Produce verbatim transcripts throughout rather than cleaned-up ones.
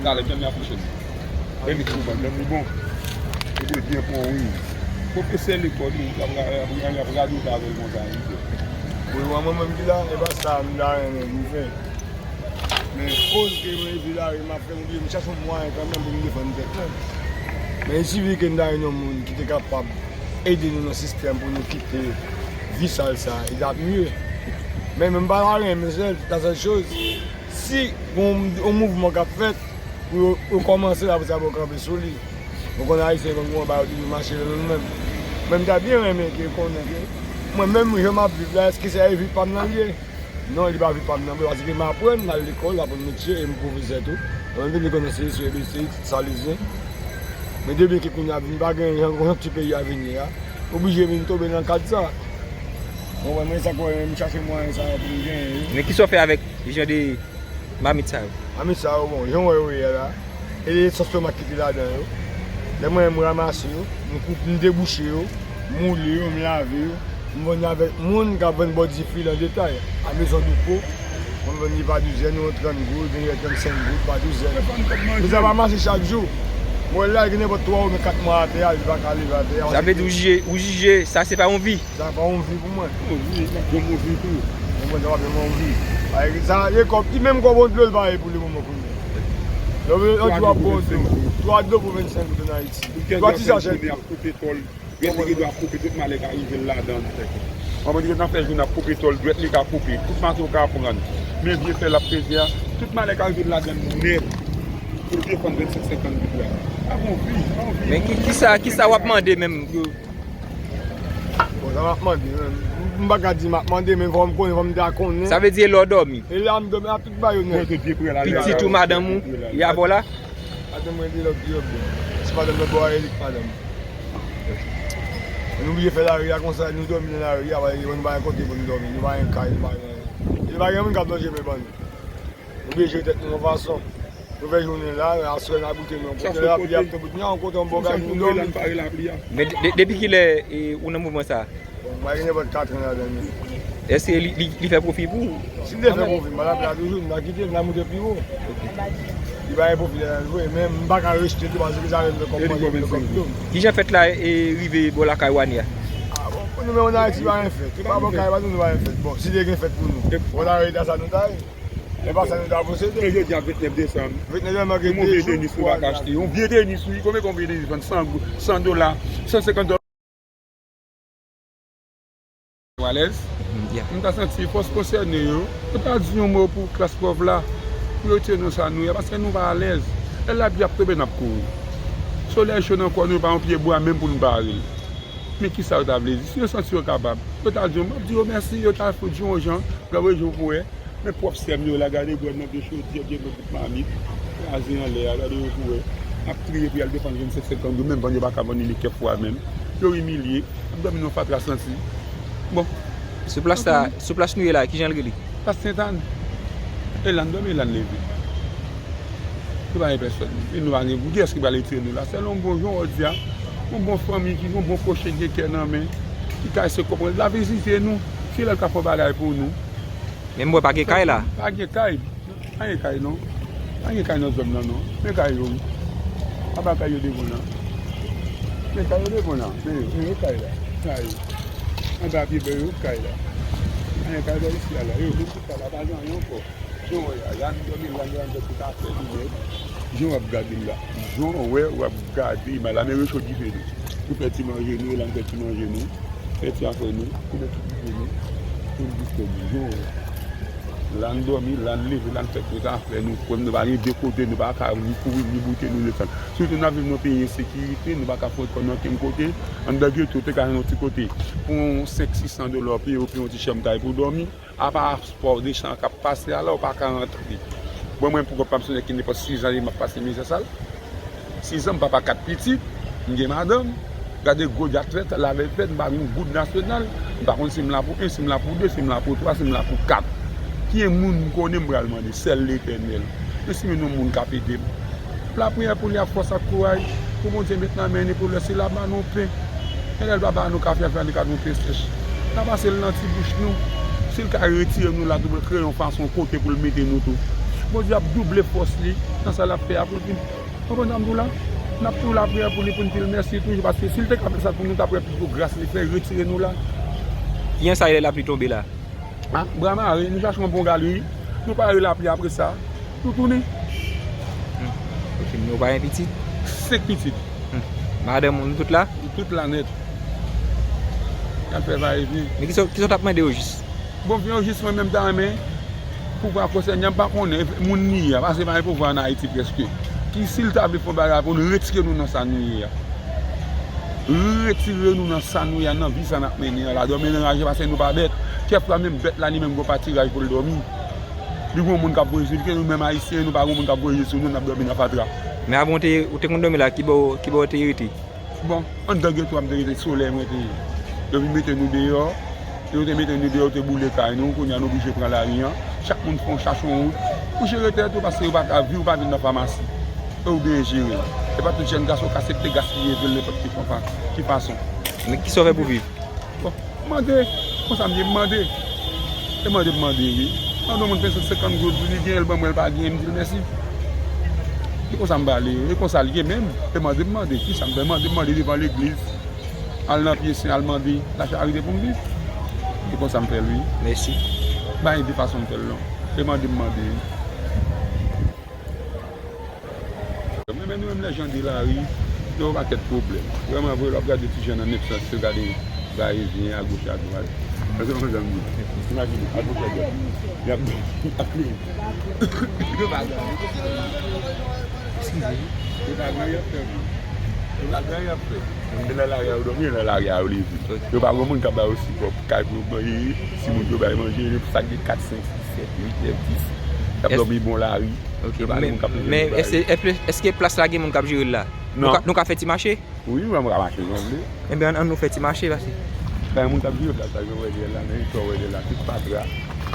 Talè, janm li afouche m. Epi tou, ban, janm li bon. Epi byen pran, wi. Pwofesè lekòl, wi, y ap ra-, y ap, y ap radote avè l konsa, wi. Wi, mwen, mwen menm ki la, e pa sa m ta renmen pou m fè. Men koz ke mwen rive la, e m ap fè m bliye, m chache yon mwayen kanmenm pou m defann tèt mwen. Men il sifi ke m ta jwenn yon moun ki te kapab ede nou nan sistèm pou nou kite vi sal sa, e t ap mye. Men, men m pa ta renmen, sèl, ta sèl choz, si gon yon mouvman k ap fèt, pou yo, yo kòmanse l, apre sa, pou yo kanpe sou li. Ou konn Ayisyen konn gen yon bagay yo toujou mache nan nou menm. Men m ta byen renmen ke konnen ke mwen menm, jan m ap viv la, èske se vi pa m nan l ye? Non, li pa vi pa m nan vre, paske m aprann, m al lekòl, aprann metye, e m pwofesè tou. Mwen vin lekòl nan Seychelles, Seychelles, Salezyen. Men depi ke kounye a vin pa gen jan, jan ti peyi a vin ye a, m oblije vin tonbe nan kad sa. Ou konprann, men sa k fè m chache mwayen sa yo pou m genyen yo. Men kisa w fè avèk jan de mamit sa yo? Mamit sa yo, bon, jan w wè yo ye a la, e sòs tomat ki te ladan yo. Lè mwen, m ranmase yo, m koup, m debouche yo, m woule yo, m lave yo, m vann yo avèk moun k ap vann bò dife nan detay, a Maison du Pot. Mwen vann li pa douzèn, yon trant goud, yon trannsenk goud pa douzèn. Men sa pa mache chak jou. Mwen la, gen nenpòt twa oubyen kat mwa atè a, li pa ka leve atè a. Sa vle di ou jije, ou jije, sa se pa yon vi? Sa pa yon vi pou mwen. Yon vi, yon bon vi tou. Mwen, mwen, sa pa yon vi. Sa, e kòb, ki menm kòb yon dlo, li pa ye pou le moman kounye a. Yon dlo ap bon dlo. Twa dlo pou vennsenk goud ann Ayiti. Twa ti sachè dlo. Dwèt li gen dwa koupe, tout malè ka rive l ladan l. Manman di yo nan fè jou n ap koupe tòl, dwèt li ka koupe, tout mato ka pran. Men vye fè l ap peze a, tout malè ka rive l ladan l nèt. Pou l defann vennsenk senkant goud la. A bon vi, bon vi. Men ki, kisa, kisa w ap mande menm? Bon, sa m ap mande menm. M pa ka di m ap mande, men fò m konnen, fò m ta konnen. Sa vle di e lè w dòmi? E la m dòmi a tout bagay yo nèt. Pitit ou, madanm ou, y avè w la? Madanm mwen de lòt, de lòt bò. Si madanm lòt bò a, e li k madanm. Nou oblije fè lari a konsa, nou dòmi nan lari a, paske nou pa gen kote pou nou dòmi, nou pa gen kay, nou pa gen anyen. E pa gen moun k ap lonje men ban nou. Nou oblije jere tèt nou yon fason. Nou fè jounen la, aswè n a boute nou yon kote, lapli ap tonbe, nou yon kote yon bò kay nou dòmi. Men de-, de-, depi kilè, e, ou nan mouvman sa a? Bon, m pa gen nenpòt katran ladan l. Èske li, li, li fè pwofi pou ou? Si l te fè pwofi, m pa t ap la toujou, m ta kite l, m ta moute pi wo. Li pa gen pwofi ladan l vre, men m pa ka rejte tou, paske sa vle m fè kòb manje, m fè kòb dlo. Kijan fèt la, e, rive bò lakay Wani a? A, bon, pou nou menm ann Ayiti, pa gen fèt. Ou pa bò kay pa nou, nou pa gen fèt. Bon, si te gen fèt pou nou, bò lakay ta sa nou ta ye. E pa sa nou ta posede. Men jodi a vennèf desanm. Vennèf desanm, gen de jou. Yon vye tenis, wi, pa ka achte. Yon vye tenis, wi. Konbyen yon vye tenis vann san gou-, san dola, san senkant dola. Nou alèz. M ta santi fòs konsène yo, yo ta di yon mo pou klas pòv la, pou yo retire nou sa nou ye a, paske nou pa alèz. Lè lapli ap tonbe, n ap kouri. Solèy cho nan kò nou, pa yon pye bwa menm pou nou bare l. Men kisa yo ta vle di? Si yo santi yo kapab, yo ta di yo, m ap di yo mèsi, yo ta fout di yon jan, lè w rejour pou wè. Men pwòf sè m yo la, gade bwè nan vye chodyè, vye nan bout mamit, kraze anlè a, gade yo pou wè. Ap kriye pou y al defann vennsenk senkant goud, menm vann yo pa ka vann li kèk fwa menm. Yo imilye, ap dòmi nan fatra santi. Bon. Sou plas sa, sou plas nou ye la, kijan l rele? Plas Sentàn. E la n dòmi, e la n leve. Nou pa gen pèsòn. E nou pa gen pou kiyès ki pral retire nou la. Sèl yon bon jan, w di a, yon bon fanmi ki gen yon bon kwochye, gen kè nan men, ki ka eseye konprann, la vizite nou. Si lè l ka fè yon bagay pou nou. Men m wè pa gen kay la. Pa gen kay. Pa gen kay non. Pa gen kay nan zòn nan non. Men kay yo wi. Apa kay yo devan la. Men kay yo devan la. Men yo, men yo kay la. Kay. Anba pye bè yo kay la. Pa gen kay bò isi a la. Yo, men tout kay la, pa gen anyen ankò. Jan w wè a, la n dòmi, la n dòmi, tout afè li nèt. Jan w ap gade l la. Jan w wè, w ap gade imaj la, men recho dife nou. Nou fè ti manje nou, la n fè ti manje nou. Fè ti afè nou, pou nou tout dife nou, pou nou dife nou. Jan w wè. La n dòmi, la n leve, la n fè tout afè nou. Kwè m, nou pa gen de kote, nou pa ka ni kouri, ni boute, nou desann. Sitou n ap viv nan peyi ensekirite, nou pa ka fout kò n okenn kote. Anndan geto, w te ka jwenn yon ti kote. Pou yon senk, sis san dola, w peye, w peye yon ti chanm tay pou w dòmi. Apa spò de chan k ap pase a la, w pa ka rantre. Bon, mwen, pou kont pa m, se yon nèg ki nenpòt sizan, m ap pase mizè sa. Sizan, m papa kat pitit, m gen madanm. Gade gwo djak fèt, lavèy fèt, m pa gen yon goud nasyonal. M pa konn si m la pou en, si m la pou de, si m la pou twa, si m la pou kat. Ki yon moun m konnen m pral mande, sèl Letènèl. Men si m jwenn yon moun k ap ede m. Lapriyè pou li ak fòs ak kouraj, pou Bondye met nan men li pou lè si l ap ba nou pen. Men lè l pa ba nou kafe, al fè li ka nou pen sèch. N a pase l nan ti bouch nou. Si l ka retire nou la tou, pou l kreye yon fason, kote pou l mete nou tou. Bondye ap double fòs li nan sa l ap fè a pou l vin. Konprann sa m di w la? N ap toujou lapriyè pou li, pou n di l mèsi toujou, paske si l te ka fè sa pou nou, n t ap wè plis gwo gras li fè, retire nou la. Kijan sa ye lè lapli tonbe la? A, bra mare, nou chache yon bon galeri, nou pare lapli apre sa, nou tounen. Hmm. Ok, men ou pa gen pitit? Senk pitit. Hmm. Madanm ou, nou tout la? Nou tout la nèt. Y ap fè va e vyen. Men kisa, kisa w t ap mande yo jis? Bon, vyen yo jis mwen menm ta renmen pouvwa konsène a, m pa konnen moun li ye a, paske pa gen pouvwa an Ayiti prèske. Ki si l ta vle fè yon bagay pou nou retire nou nan sa nou ye a. Retire nou nan sa nou ye a, nan vi sa n ap mennen an la. Dòmi nan raje paske nou pa bèt. Kèfwa menm bèt la li menm gon patiraj pou l dòmi. Li gon moun k ap voye sou li, ke nou menm Ayisyen, nou pa gon moun k ap voye sou nou, n ap dòmi nan fatra. Men avan w te, ou te konn dòmi la, kibò, kibò w te rete? Bon, anndan geto a m te rete, Solèy mwen te ye. Yo vin mete nou deyò, yo te mete nou deyò, yo te boule kay nou, kounye a nou oblije pran lari an. Chak moun fè yon chache yon wout. Ou jere tèt ou, paske yo pa ka viv, ou pa vin nan famasi. E ou byen jere l. E pa tout jèn gason k aksepte gaspiye vi l nenpòt ki fa-, ki fason. Men kisa w fè pou viv? Bon, mande, konsa m ye, m mande. E mande m mande, wi. Mande yon moun fè san senkant goud pou li genyen, l ban mwen, l pa genyen, m di l mèsi. E konsa m pale, e konsa l ye menm. E mande m mande, kisa m fè? Mande m mande devan legliz. Al nan pye sen, al mande lacharite pou m viv. E konsa m fè l, wi. Mèsi. Pa gen de fason m fè l, non. E mande m mande, wi. Mwen menm, nou menm lè jan de lari, gen yon pakèt pwoblèm. Vrèman vre, lè w ap gade ti jan nan nèt sa, se gade va e vyen, agoch, adwat. Paske mwen janm di, imajine, agoch, adwat. Y ap, y ap, yo pa gen, eskize, yo pa gen, y ap fè vre. Yo pa gen, y ap fè. Yo nan lari a, yo dòmi, yo nan lari a, yo leve. Yo pa gen moun k ap ba yo sipò pou kay pou yo manje, si moun yo bay manje, yo sa gen kat, senk, sèt, uit, nèf, dis. Y ap dòmi bon lari. Ok, men, men èske, èske plas la gen moun k ap jere l la? Non. Nou ka, nou ka fè ti mache? Wi, mwen, mwen ka mache jan m vle. Ebyen, ann, ann nou fè ti mache, pase. Gen moun k ap jere plas la, jan w wè dèyè la, nan eta w wè dèyè la, tout fatra,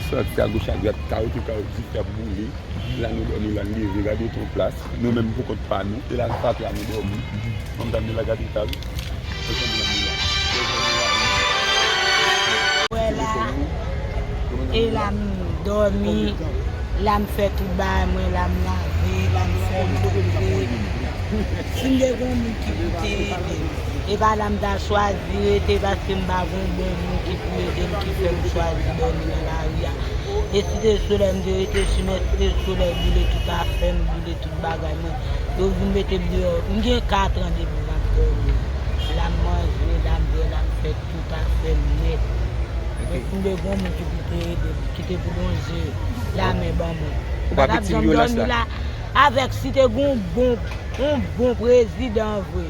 santi agoch adwat, kawoutchou, kawoutchou k ap boule. La nou dòmi, la n leve, gade ton plas. Nou menm pou kont pa nou, e la fatra nou dòmi. Kòm ta vin la kapital. Wè la, e la m dòmi, la m fè tout bagay mwen, la m lave, la m fè m manje. Si m te gen yon moun ki pou te ede m, e pa la m ta chwazi rete paske m pa gen yon bon moun ki pou ede m, ki fè m chwazi dòmi nan lari a. E si te solèy m te rete sou, men si te solèy boule tout afè m, boule tout bagay mwen. Yo vin mete m deyò. M gen kat an depi m ap dòmi. La m manje, la m bwè, la m fè tout afè m nèt. Men si m te gen yon moun ki pou te ede m, ki te pou lonje lamen ban mwen. M pa t ap janm dòmi la. Avèk si te gen yon bon, yon bon prezidan vre.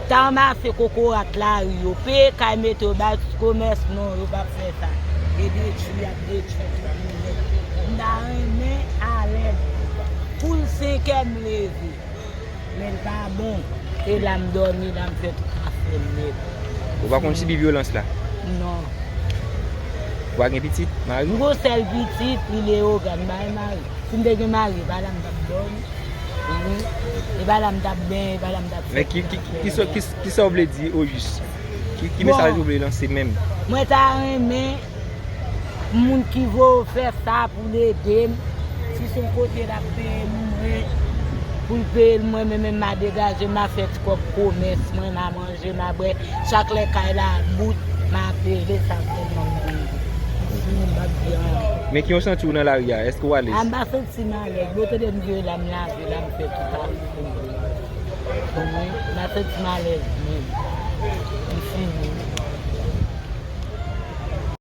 Ta ranmase kokorat lari yo, peye kay mete yo, bay ti komès non, yo p ap fè sa. E detwi, y ap detwi tout moun nèt. M ta renmen alèz. Pou l senk è m leve. Men l pa bon. E la m dòmi, la m fè tout afè m nèt. Ou pa konn sibi vyolans la? Non. Ou pa gen pitit, mari? M gon sèl pitit, li Leyogàn, m pa gen mari. Si m te gen mari, e pa la m t ap dòmi. Mhm. E pa la m t ap benyen, e pa la m t ap fè. Men ki, ki, ki, ki sa, ki, ki sa w vle di ojis? Ki, ki mesaj ou vle lanse menm? Mwen ta renmen moun ki voye w fè sa pou l ede m. Si se yon kote l ap peye m, mwen, pou l peye l, mwen menm, menm m a degaje m, m a fè ti kòb komès mwen, m a manje, m a bwè. Chak lè kay la bout, m a apele, sa sèlman m vle di. M fini, m p ap di anyen. Men ki jan w santi w nan lari a? Èske w alèz? A, m pa santi m alèz. Bon, tande m di w la, m lave, la m fè tout afè m. Konprann? M pa santi m alèz menm. M fini.